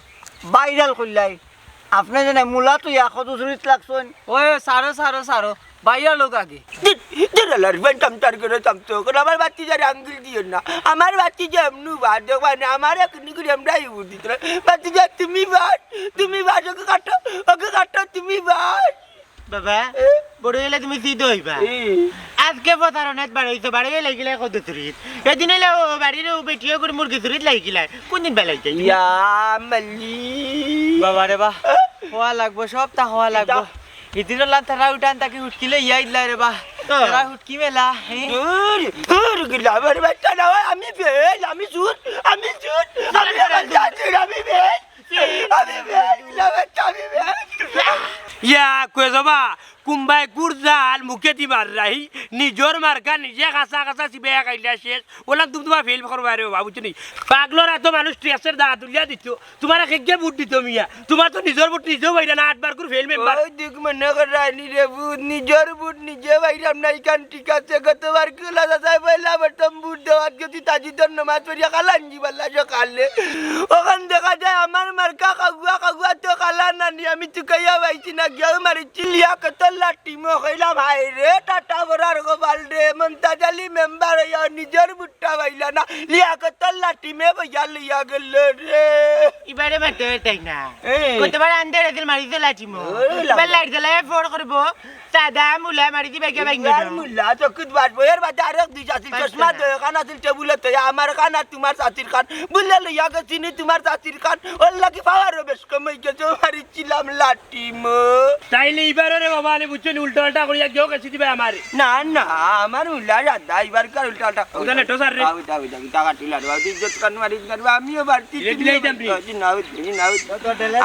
ভাইরাল করলাই। আপনে যেন মুলা থইয়া কদুসুরিত লাগছইন। ওই, সারো, সারো, সারো, ভাইরাল হোক আগে। দূর, দূর আলার বেন, টামটার করে টামতো করে আমার ভাতিজারে আঙ্গুল দিও না। আমার ভাতিজা এমনু বাদ, মানে আমার এক নিগুরি আমরাই উঠি তোরা। ভাতিজা তুমি বাদ, তুমি বাদ, ওকে কাটো, ওকে কাটো, তুমি বাদ। বাবা, এ? বড় হইলে তুমি সিদ্ধ হইবা। এ। আজকে প্রতারণাত বাড়াইছো, বাড়াইয়া লাগিলে কত চুরিত। এদিন হইলে ও বাড়ির ও বেটিও করে মুরগি চুরিত লাগিলাই। কোন দিন বেলাইতে? ইয়া মালি। বাবা রে বাহ। হওয়া লাগবো, সব তা হওয়া লাগবো। ইদিন ওলা তারা উঠান তাকে উঠকিলে ইয়া ইল্লা রে বাহ। হ্যাঁ। তারা উঠকি মেলা, হ্যাঁ? দূর, দূর গিলা, আমার বাচ্চা না হয়, আমি ফেল, আমি চুর, আমি চুর, আমি আমার জাতির, আমি ফেল। আমি বেশ, আমি বেশ। ইয়া, কই যাবা? কুম্বাই কুরজাল মুখে দি মাররাই, নিজর মার্কা নিজে কাঁচা কাঁচা চিবাইয়া খাইলা শেষ। ওলা তুমি তোমার ফেল করবা রে বাবা, বুঝছো নি? পাগলর আতো মানুষ ট্রেসের দাগ তুলিয়া দিত। তোমার কেগে ভোট দিত মিয়া? তোমার তো নিজর ভোট নিজেও বাইরা না, আটবার করে ফেল মেম্বার। ওই দেখ মনে কর রানী রে ভূত, নিজর ভোট নিজে বাইরাম না, ইখান ঠিক আছে। গতবার কুলা চাচায় পয়লা প্রথম ভোট দেওয়াত গেছি, তাজিদর নমাজ পড়িয়া কালাঞ্জি বাল্লা সকালে। ওখান দেখা যায় আমার মার্কা কাগুয়া, কাগুয়া তো কালা নানি, আমি তুকাইয়া পাইছি না, গিয়াও মারিছি লিয়াকতর লাঠি। মো কইলাম, "হায় রে, টাটা বড়ার গোপাল রে, মন্তাজ আলী মেম্বার হইয়া নিজর ভোটটা পাইলা না, লিয়াকতর লাঠি মে বইয়া লইয়া গেল রে।" ইবারে মারতে পারতাই না। এ। কতবার আন্ধার আছিল মারিছে লাঠি মো। ওরে এবার লাঠি। লাইট জ্বালায় ফোর করবো। সাদা মুলা মারি দিবা গিয়া বাইঙ্গা ইবার দাও। মুলা চকুত বাজবো। এর বাদে আরেক দুই আছিল, পাঁচটা চশমা না। দোকান আছিল, টেবুলে তো আমার খান আর তোমার চাচির খান। বুলে লইয়া গেছি নি তোমার চাচির খান। ওর লাগি পাওয়ারও বেশ কমে গেছে, মারিছিলাম লাঠি মো। তাইলে ইবারও রে বাবা, আমি বুঝছো নি, উল্টা পাল্টা করিয়া গেও গেছি দিবা আমারে। না, না, আমার উল্টা সাদা, ইবার কার উল্টা পাল্টা। উল্টা না, টোসার রে। আউ, দাও, দাও, টাকা তুলা রে, বাবু, ইজ্জত খান মারিস না রে, আমিও বাড়তি, ইরে তুমিও দিলাই দাম রে। বাড়তি। না, ওই, না, ওই।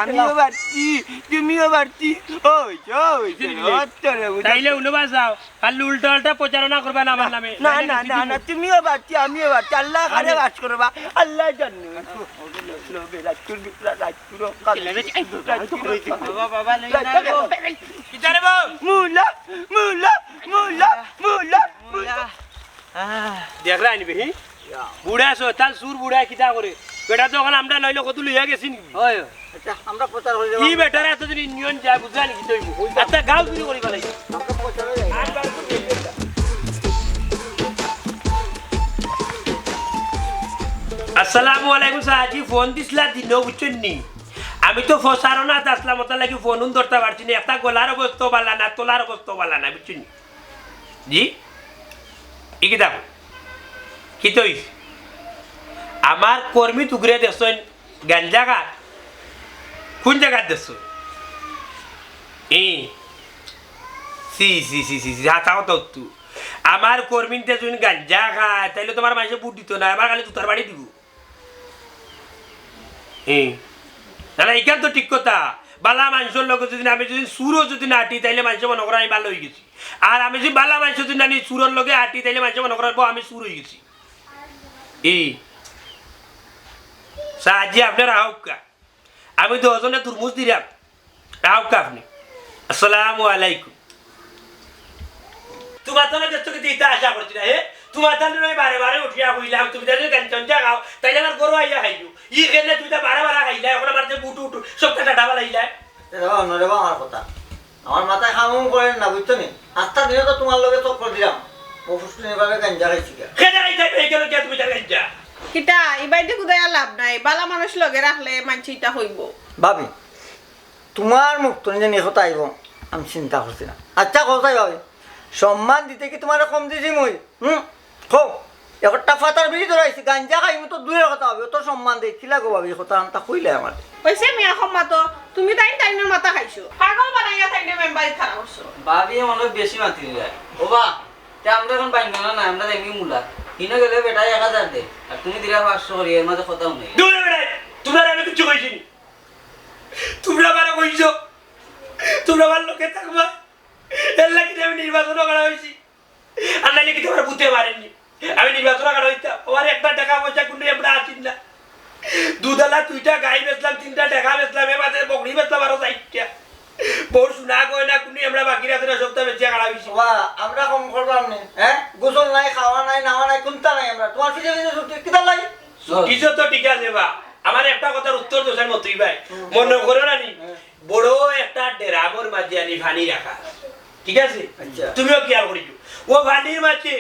আমিও বাড়তি, তুমিও বাড়তি। ওই, ওই, দিলাই। ওই, তো তাইলে উনো বাঁচাও, আর উল্টা উল্টা প্রচারণা করবা না আমার নামে। না, না, না, না, তুমিও বাঁচি, আমিও বাঁচি। আল্লাহ কারে বাস করবা, আল্লাহ জানে। বাবা, বাবা, লই না গো। কিতা রে বাবা? মুলা, মুলা, মুলা, মুলা, মুলা। দেখরা আনিবে, হি? বুড়া শয়তান, চুর বুড়া কিতা করে? বেটা তো অখন আমরা লইলে কত লইয়া গেছি নি? হয়, হয়। আচ্ছা, আমরা প্রচার হয়ে যাবো। ই বেটারা এত যদি ইউনিয়ন যায়, বুঝলা নি কিতা অইবো? আচ্ছা, গাঁও চুরি করি ফেলাই। আমরা প্রচার হয়ে যাই। আসসালামু আলাইকুম, সাহাজি, ফোন দিছলা দিনো, বুঝছইন নি? আমি তো প্রচারণাত আছলাম, অতার লাগি ফোন ধরতা পারছি না। একটা গলার অবস্থা বালা না, তলার অবস্থা বালা না, বুঝছইন নি? জি? ই কিতা কও? কিতা অইছে? আমার কর্মী তুগরে দেখছইন গাঞ্জা খার? কুন জাগাত দেখছইন? ই। ছি, ছি, ছি, ছি, ছি, হাছা কথা তো। আমার কর্মীন্তে যদি গাঞ্জা খায়, তাইলে তো আমার মানষে ভোট দিতো নায়, আমার খালি জুতার বাড়ি দিবো। ই। না, না, ইখান তো ঠিক কথা। বালা মানষর লগে যদি না, আমি যদি চুরও যদি না আটি, তাইলে মানষে মনো করে আমি বালা অইগেছি। আর আমি যদি বালা মানষর যদি না নি চুরর লগে আটি, তাইলে মানষে মনো করে আমি চুর অইগেছি। ই। সাহাজি, আপনারা আউক্কা। আমি দশজনে তরমুজ দিরাম। আউক্কা আপনে। আসসালামু আলাইকুম। তুমার তানে দেখছো কিন্তু ইতা আশা করছি না, হে? তুমার তানে আমি বারে বারে উঠিয়া কইলাম, তুমি তানে গাঞ্জা টাঞ্জা খাও, তাইলে আমার ঘরো আইয়া খাইও। ই কেনে তুমি তা বারে বারে খাইলা, অখন আমার যে বুট উট, সবটা টাটা বালাইলা। এ বাবা, অন্যরে বাবা আমার কথা। আমার মাথায় কাম উম করে না, বুঝছো নি? আস্তা দিনে তো তুমার লগে চক্কর দিরাম। ও ফুসকুনি ভাবে গাঞ্জা খাইছি গা। কেনে খাইতায়, এই গেল গিয়া তুমি তার গাঞ্জা? কিতা, ইবায়দি কুদাইয়া লাভ নাই। বালা মানুষ লগে রাখলে মানষে ইতা কইবো। ভাবি, তুমার মুখ তো নিজে নিয়ে কথা আইবো, আমি চিন্তা করছি না। আচ্ছা, কও চাই ভাবি, সম্মান দিতে কি তুমারে কম দিছি মুই? হুম? কও, একটা ফাতার বিড়ি ধরাইছি, গাঞ্জা খাইমু তো দূরের কথা অইবো, অত সম্মান দেই, কিলা গো ভাবি, এই কথা আনতা কইলে আমার। অইছে মিয়া, কম মাতো, তুমি তাইন তাইনর মাথা খাইছো, পাগল বানাইয়া তাইনরে মেম্বারি খাড়া করছো। ভাবি, মনে হয় বেশি মাতি দিলাই। ও বা, তে আমরা অখন বাইঙ্গনা না, আমরা যাইমু মুলা। হিনো গেলে বেটায় এক হাজার দে, আর তুমি দিলা পাঁচশো করি, এর মাঝে কথাও নাই। দূরে বেটায়, তুমরারে আমি কিচ্ছু কইছি নি। তুমরা আমারে কইছো, তুমরা আমার লগে থাকবা, এর লাগি আমি নির্বাচনো খাড়া অইছি। আর নাইলে কিতা আমার ভূতে মারেননি। আমি নির্বাচনো খাড়া অইতাম, আমার একটা টেকা পয়সা কুনু আমরা আসিল না। দুধালা দুইটা গাই বেচলাম, তিনটা টেকা বেচলাম, এর মাঝে বকরি বেচলাম আরো চাইরটা। বউর সোনা গয়না কুনু আমরা বাকি রাখছি না, সবটা বেচিয়া খাড়া অইছি। বাবা, আমরা কম করলাম নি, হ্যাঁ? গোসল নাই, খাওয়া নাই, নাওয়া নাই, কুন্তা নাই আমরা। তুমার পিছে পিছে ছুটি, কিতার লাগি? ছুটিছো তো ঠিক আছে বা, আমার একটা কথার উত্তর দেও চাইন মতই ভাই। হুম। মনো করো না নি, হুম। বড় একটা ড্রামর মাঝে আনি পানি রাখা, ঠিক আছে? আচ্ছা। তুমিও খেয়াল করিও, ও পানির মাঝে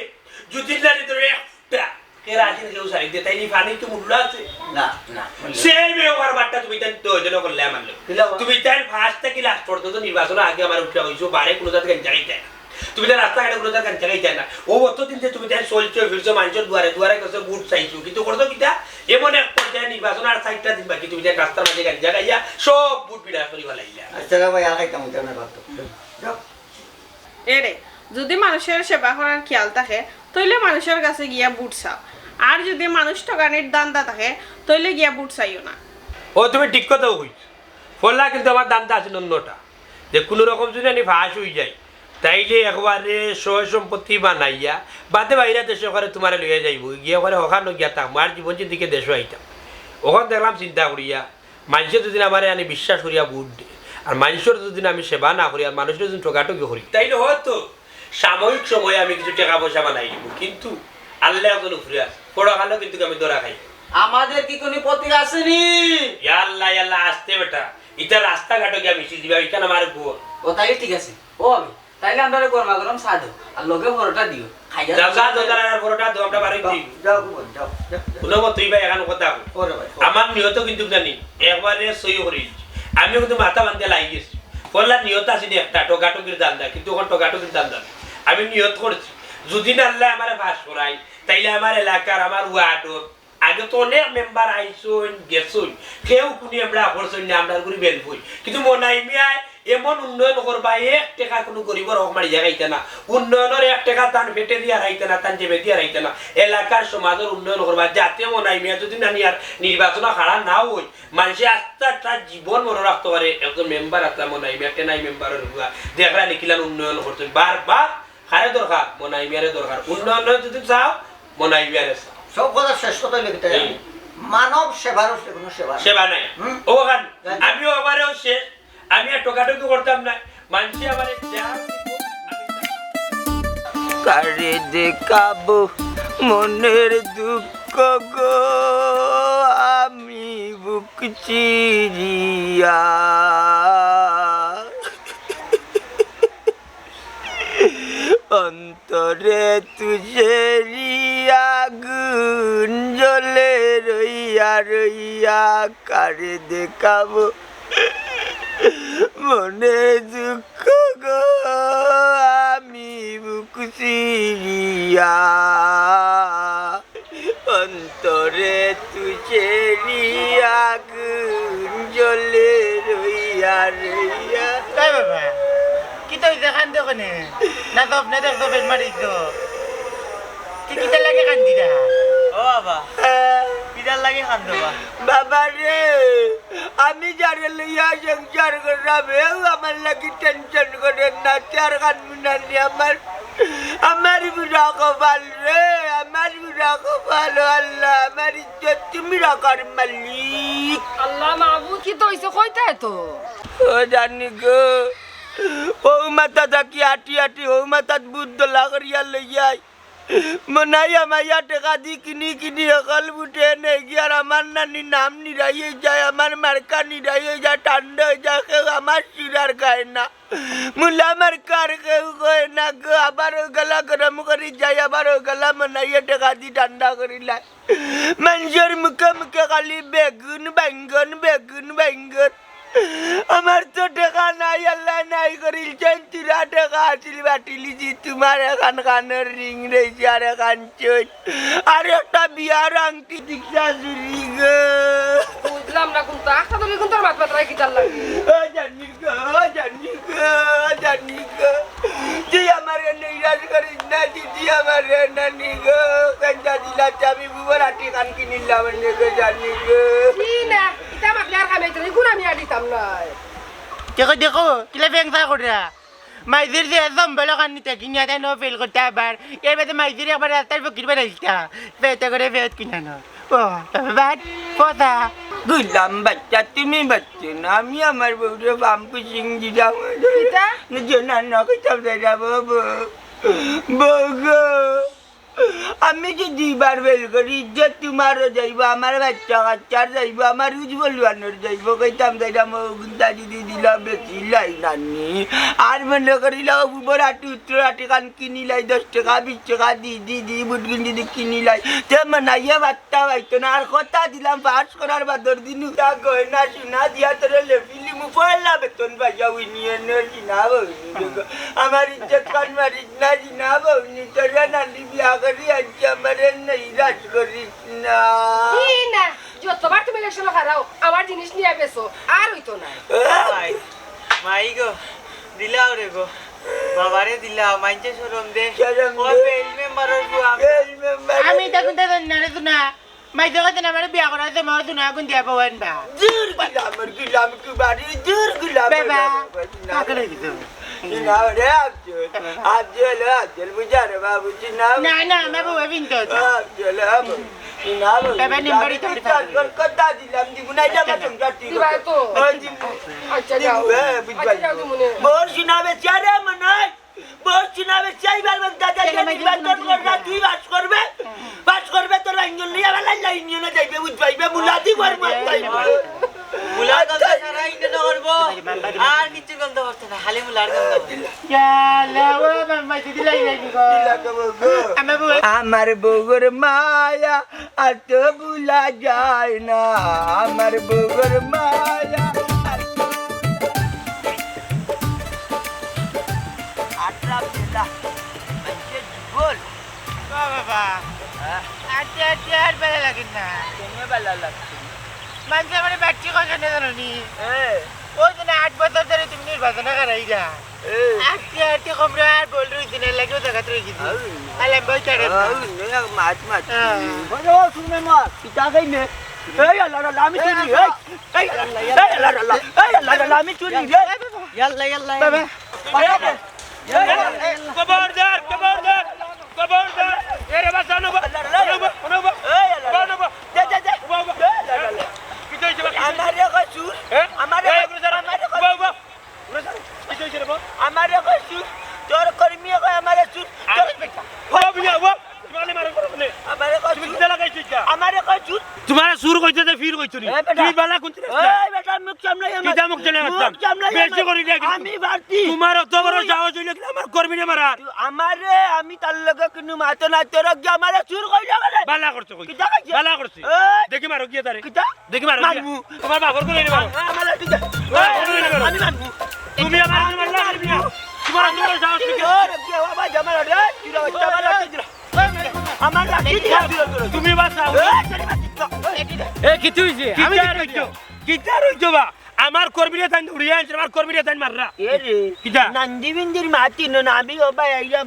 যদি না ধরে একটা কেরাসিন কেউ সারি দে, তাইলে পানি তো মূল্য আছে? না, না, মূল্য সেই ব্যবহার বাট্টা তুমি তাই প্রয়োজন করলে আমার লোক। কিলা বা? তুমি তাই first থাকি last পর্যন্ত নির্বাচন আগে আমার উঠে হইছো, বারে কুনু জাত গাঞ্জা খাইতায় না। তুমি তাই রাস্তাঘাটে কুনু জাত গাঞ্জা খাইতায় না। ও অতদিন যে তুমি তাই চলছো, ফিরছো, মানষর দুয়ারে দুয়ারে গেছো, ভোট চাইছো, কিন্তু করছো কিতা? এমন এক পর্যায়ে নির্বাচন আর চাইরটা দিন বাকি, তুমি তাই রাস্তার মাঝে গাঞ্জা খাইয়া সব ভোট বিনাশ করি ফালাইলা। আচ্ছা রে ভাই, আর খাইতাম অইতো না, বাদ দেও। যাও। এরে, যদি মানুষর সেবা করার খেয়াল থাকে, তইলে মানুষর কাছে গিয়া ভোট চাও। আর যদি মানুষ ঠগানির ধান্দা থাকে, তইলে গিয়া ভোট চাইও না। ও, তুমি ঠিক কথাউ কইছো। ফলা কিন্তু আমার ধান্দা আছিল অন্যটা, যে কুনু রকম যদি আমি পাশ অই যাই, তাইলে একবারে সয় সম্পত্তি বানাইয়া বাদে বাইরা দেশে করে তুমারে লইয়া যাইমু, গিয়া করে হকানো গিয়া থাকমু, আর জীবন জিন্দিকে দেশো আইতাম। অখন দেখলাম চিন্তা করিয়া, মানষে যদি আমারে আনি বিশ্বাস করিয়া ভোট দে, আর মানষর যদি আমি সেবা না করি, আর মানষরে যদি ঠগাঠগি করি, তাইলে হয়তো সাময়িক সময়ে আমি কিছু টেকা পয়সা বানাই দিব, কিন্তু আল্লাহ একজন উপরে আছে, পরকালেও কিন্তু আমি ধরা খাই। আমাদের কি কোনো প্রতীক আছে নি? ইয়া আল্লাহ, ইয়া আল্লাহ, আস্তে বেটা, ইতা রাস্তাঘাটো গিয়া মিছিল দিবা, ইখান আমার ঘর। ও, তাইলে ঠিক আছে। ও, আমি তাইলে আমরারে গরমা গরম চা দেও, আর লগে পরোটা দিও। খাইয়া যাও, চা দেও, তারা আর পরোটা দেও, আমরা বাড়ি যাও, দিই। যাও, যাও, যাও, যাও। হুনো গো, তুই ভাই এখান কথা কও। ওরে ভাই, ওরে। আমার নিয়ত কিন্তু জানি, একবারে সই করি দিছি। আমিও কিন্তু মাথা বান্ধিয়া লাগি গেছি। পয়লা নিয়ত আছিল একটা, ঠগাঠগির ধান্দা, কিন্তু অখন ঠগাঠগির ধান্দা না। আমি নিয়ত করছি, যদি না আল্লাহ আমারে পাশ করাই, তাইলে আমার এলাকার, আমার ওয়ার্ডর, আগে তো অনেক মেম্বার আইছইন, গেছইন, কেউ কুনি আমরা করছইন না, আমরা করি বেলবই। কিন্তু মনাই মিয়ায় এমন উন্নয়ন করবা, এক টেকা কুনু গরিবর হক মারিয়া খাইতা না। উন্নয়নর এক টেকা তান পেটে দিয়া রাইতা না, তান জেবে দিয়া রাইতা না। এলাকার সমাজর উন্নয়ন করবা, যাতে মনাই মিয়া যদি নানি আর নির্বাচনো খাড়া না অয়, মানষে আস্তা তার জীবন মনো রাখতো পারে। একজন মেম্বার আছলা মনাই মিয়া, টেনাই মেম্বারর হুয়া, দেখরা নিকিলান উন্নয়ন করতো। বারবার কারে দরকার? মনাই মিয়ারে দরকার। উন্নয়ন যদি চাও, মনাই মিয়ারে চাও। সব কথা শেষ কথা অইলো কিতা জানো? হুম। মানব সেবার উপরে কোনো সেবা নাই। সেবা নাই। হুম। অখান, জানি। আমিও আমারেও শেষ, আমি আর টোকাটুকি করতাম না। মানষে আমারে যা কারে দেখাবো মনের দুঃখ গো, আমি বুক চিরিয়া। অন্তরে তুষেরি আগুন জ্বলে রইয়া রইয়া, কারে দেখাবো মনে দুঃখ গো, আমি বুক চিরিয়া। অন্তরে তুষেরি আগুন জ্বলে রইয়া রইয়া। এ বাবা, কিতা অইছে, কান্দো কেনে? না তো আপনি দেখতো পেট মারিছ। কি কিতার লাগি কান্দিরা? ও বাবা, কিতার লাগি কান্দো বা? বাবা রে, আমি যারে লইয়া সংসার করলাম, হেউ আমার লাগি টেনশন করের না, তে আর কান্দমু না নি। আমার, আমার বুড়া কপাল রে, আমার বুড়া কপাল, ও আল্লাহ, আমার ইজ্জত তুমি রাখার মালিক। আল্লাহ মাবুদ, কিতা অইছে, কইতায় তো। ও জানি গো, অউ মাথা থাকি আটি আটি অউ মাথাত বুট দলা করিয়া লইয়াই। মনাইয়া মাইয়া টেকা দি কিনি কিনি হকল বুটে নেগি, আর আমার নানি নাম নিরাই অই যায়, আমার মার্কা নিরাই অই যায়, ঠান্ডা অই যায়, কেউ আমার শিরার খায় না। মুলা মার্কার কেউ কয় না গো, আবার অউ গেলা গরম করি যায়, আবার অউ গেলা মনাইয়া টেকা দি ঠান্ডা করিলায়। মানষর মুখে মুখে খালি বেগুন বাইঙ্গন, বেগুন বাইঙ্গন। আমার তো টেকা নাই, আল্লায় নাই করিলছইন, থুড়া টেকা আছিল বাটিলিছি, তুমার এখান কানর রিং রইছে আর এখান চইন। আর একটা বিয়ার আংটি দিকছা চুরি গো। বুঝলাম না কুন্তা, আখতা ধরি কুন্তার মাত মাতরায় কিতার লাগি? ও জানি গো, ও জানি গো, ও জানি গো। তুই আমারে নিরাশ করিস না, দিদি আমারে নানি গো। কান্দা দিলা চাবি বুবর আটি কান কিনিলাম নে গো জানি গো। কি না, ইতা মাতলে আর কামাইতো না, ইগুন আমি আর দিতাম নায়। দেখো, দেখো, কিলা বেংসা করিয়া। মাইজির যে সম্বল খান নিতে কিনিয়া তাই নো ফেল করতে আবার। এর বাদে মাইজির একবার রাস্তার ফকির বানাইলতা। পেটে করে পেট কিনানো। ও, বাবা, বাদ, কথা। গুলাম বাচ্চা, তুমি বাচ্চা না, আমি আমার বউরে পাম্পু সিং দিলাম। কিতা? নিজে না, না, কিতাব দেয় না, বাবু। বউ গো। আমি যে দুইবার ফেল করি, ইজ্জত তুমারও যাইবো, আমার বাচ্চা কাচ্চার যাইবো, আমার উজ বলুয়ানোর যাইবো, কইতাম যাইতাম, ও গুন্তা যদি দিলা বেশি লাই নানি। আর মনে করিলা, ও বুবর আটি উত্তর আটি কান কিনিলাই, দশ টেকা, বিশ টেকা দি, দি, দি, বুটগুন যদি কিনিলাই, তে মনাইয়া বাত্তা পাইতো না। আর কথা দিলাম, পাস করার বাদর দিন উতা গয়না সোনা দিয়া তোরে লেপিলিমু, পয়লা বেতন পাইয়া ইউনিয়নর কিনা বইনি। আমার ইজ্জত খান মারিস না, জি না বউনি, তোরে নানি বিয়া করি আনছি, আমারে নিরাশ করিস না। জি না, যতবার তুমি ইলেকশনো হারাও, আমার জিনিস নিয়া বেচো, আর অইতো না। মাই, মাই গো, দিলাও রে গো, বাবারে দিলাও, মাইনষে শরম দে। শরম ও দে। ফেইল মেম্বারর ফুয়া। Fail member. আমি ইতা কুন্তা জানি না রে সোনা। মাইনষে কইছে না, আমারে বিয়া করাইছে, মর দুনা আগুন দিয়া বউ আনবা। জোর গুলামর গুলাম কুবারি, জোর গুলামর বাবা, বাবা, বাবা, না। পাগল অই গেছে। না রে, আফজল, আফজল, আফজল, বুঝা রে বাবু, চিনা না, না, আমার বউ এ বিনতে হচ্ছে। আফজল, আফজল, না বাবু, বাবা, নিম্বরি তোর পাগল। কথা দিলাম, দিব না, এটা আমার সংসার, ঠিক দিবা আছে। তো? ওই দিব। আচ্ছা, দিবু, যাও। হ্যাঁ, বুঝবা। আচ্ছা, যাও, দিব নে। বউর সোনা বেচারে মনে হয়। বউর সোনা বেচি আইবার বাদে দাদা কেন যে মাইকে নির্বাচন তুমি করবা, দিবা? তুই পাস করবে, পাস করবে, তোর আইন লইয়া বেলা লাইন নিয়ে না যাইবে, বুঝ পাইবে, মুলাদি ঘর মার পাইবে। মুলার গন্ধ সারা ইন্ডিয়া করবো, আর কিচ্ছু গন্ধ করতো না, খালি মুলার গন্ধ। ইয়া, লে, ও, আমার মাইকে দিলাই যাইনি গো। আমার বউ। আমার বউর মায়া আর তো ভুলা যায় না, আমার বউর মায়া আর তো আটরা বেলা, আজকে বল। বাহ, বাহ, বাহ। হ্যাঁ? আটতে, আটতে আর ভালা লাগে না। কেনে ভালা লাগছে না? মানষে আমারে বাচ্চি কয় কেনে জানো নি? হ্যাঁ। ওই যে না, আট বছর ধরে তুমি নির্বাচনে খাড়াইরা। এ। আটটি আটটি কমরা আর বল রইছে না, লাগিও জায়গাত রই গেছে। আউ। আলাম ভাই ছাড়েন না। আউ, নয়া মাত মাত। হ্যাঁ। ওই যে ও সুরমে মার, পিতা খাই নে। এই আল্লাহ, আল্লাহ, আমি চুরি, এই। এই আল্লাহ, এই আল্লাহ, আল্লাহ, এই আল্লাহ, আল্লাহ, আমি চুরি, এই। ইয়াল্লা, ইয়াল্লা, বাবা। ইয়াল্লা। খবরদার, খবরদার, খবরদার। এ রে বাবা, জানো বা? জানো বা? জানো বা? এই আল্লাহ। জানো বা? যা, যা, যা। বাবা, বাবা। এই আল্লাহ, আল্লাহ। কিতা অইছে বা? আমারে কয় চুর। হ্যাঁ? আমারে, এই, ঘুরে যা। আমারে কয় বাবা, বাবা। ঘুরে যা। কিতা অইছে রে বাবা? আমারে কয় চুর। তোর কর্মী কয় আমারে চুর। আরে তোর বেটা। ও বিয়া, ও। তুমি আলে মারো করো নে। আমারে কয় তুমি চুর। কিতা লাগাইছো এটা? আমারে কয় চুর। তোমারে চুর কইতে দে, ফির কইছো নি? এ বেটা। তুমি বালা কোন চিনিস না? এই বেটা, মুখ সামলাই আমার। কিতা মুখ সামলাই আমার? মুখ সামলাই বেশি আমার। করি দিয়া কিন্তু। আমি বাড়তি। তোমার অত বড় তুই সাহস অইলে কি আমার কর্মীরে মারার? তুই আমারে, আমি তার লগে কিন্তু মাতো না, তোরা কি আমারে চুর কইলে আমারে? বালা করছো কই? কিতা কইছে? বালা করছি। এই। দেখি মারো গিয়া তারে। কিতা? দেখি মারো গিয়া। মারমু। তোমার বাপর করে মারো। আ-, আমার লাঠি দে। তোমার বাপর করে মারো। আমি মারমু। তুমি আমার মারলা, আমি মারমু। তোমার অত বড় সাহস কি? ওরে, কে বাবা, জামাই রে, তুই রে, জামাই রে, তুই রে। আমার লাঠি দিয়া দূরে দূরে। তুমি বাঁচাও। এ, তোর বাচ্চা। এ, কিতা অইছে? আমি কিতা কিতা রইছো? অইছে? কিতা রইছো বা? আমার কর্মীরে তাইন উড়িয়ে আনছে, আমার কর্মীরে তাইন মাররা। এ রে, কিতা? নান্দি বিন্দির মাতি না, আমি ও ভাই আইলাম।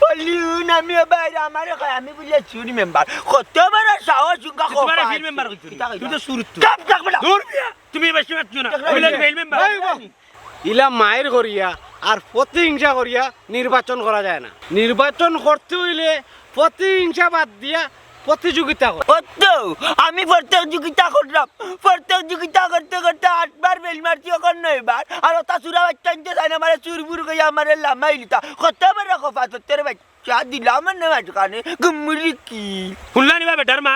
বললি, হুন, আমি ও ভাই, আমারে কয়, আমি বুলে চুর মেম্বার। কত বড় সাহস, উনকা তোমার খোপা ফির আছে। মেম্বার কইছো? কিতা কইলা? তুমি তো চুর তো। চুপ থাক বেটা। দূর মিয়া, তুমি বেশি মাতছো না। দেখলাম আমি যে। Fail member. এই বাবা। ইলা মাইর করিয়া আর প্রতিহিংসা করিয়া নির্বাচন করা যায় না। নির্বাচন করতে অইলে প্রতিহিংসা বাদ দিয়া প্রতিযোগিতা কর। অত, আমি প্রতিযোগিতা করলাম। প্রতিযোগিতা করতে করতে আটবার ফেইল মারছি, অখন নয়বার। আর অতা চুরা বাচ্চা আনতে চায় না, আমারে চুরবুর কইয়া আমারে লামাই লিতা। কত বড় খোপা, তোর বাচ্চা দিলাম না মাঝখানে, গুমুরি কি? হুনলা নি বা বেটার মা?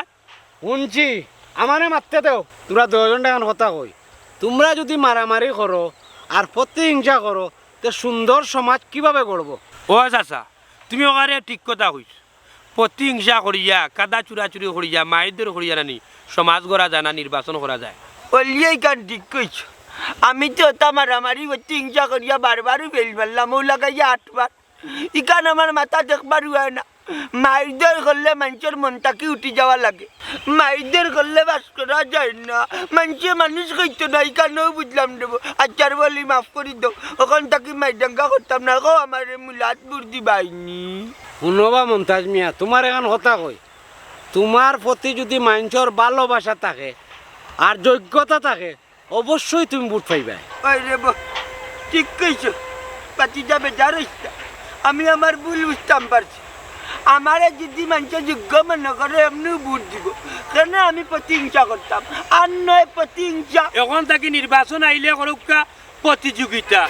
হুনছি, আমারে মাততে দেও। তোমরা দুইজন এখন কথা কই। তোমরা যদি মারামারি করো আর প্রতিহিংসা করো, তে সুন্দর সমাজ কিভাবে গড়বো? ও চাচা, তুমি ওখানে ঠিক কথা কইছ। প্রতিহিংসা করিয়া, কাদা চুরাচুরি করিয়া, মাইরধর করিয়া নানি সমাজ গড়া যায় না, নির্বাচন করা যায়। অলিয়ে ইখান ঠিক কইছ। আমি তো অতা মারামারি প্রতিহিংসা করিয়া বারবারও ফেইল মারলাম, ও লাগাইয়া আটবার। ইখান আমার মাথা দেখবার অয় না। মাইরধর করলে মানষর মন থাকি উঠি যাওয়া লাগে। মাইরধর করলে বাস করা যায় না। মানষে মানুষ কইতো না, ইখানও বুঝলাম দেবো। আচ্ছা বলি, মাফ করি দেও। অখন থাকি মাইরদাঙ্গা করতাম না। কও আমারে মুলাত ভোট দিবায়নি। হুনো বা মন্তাজ মিয়া, তুমার এখান কথা কই। তুমার প্রতি যদি মানষর ভালোবাসা থাকে আর যোগ্যতা থাকে, অবশ্যই তুমি ভোট পাইবায়। ওই রে বা, ঠিক কইছো। বাতিজা বেজার অইছ না। আমি আমার ভুল বুঝতাম পারছি। আমারে যদি মানষে যোগ্য মনে করে, এমনেউ ভোট দিবো। কেনে আমি প্রতিহিংসা করতাম? আর নয় প্রতিহিংসা। অখন থাকি নির্বাচন আইলে করউক্কা প্রতিযোগিতা।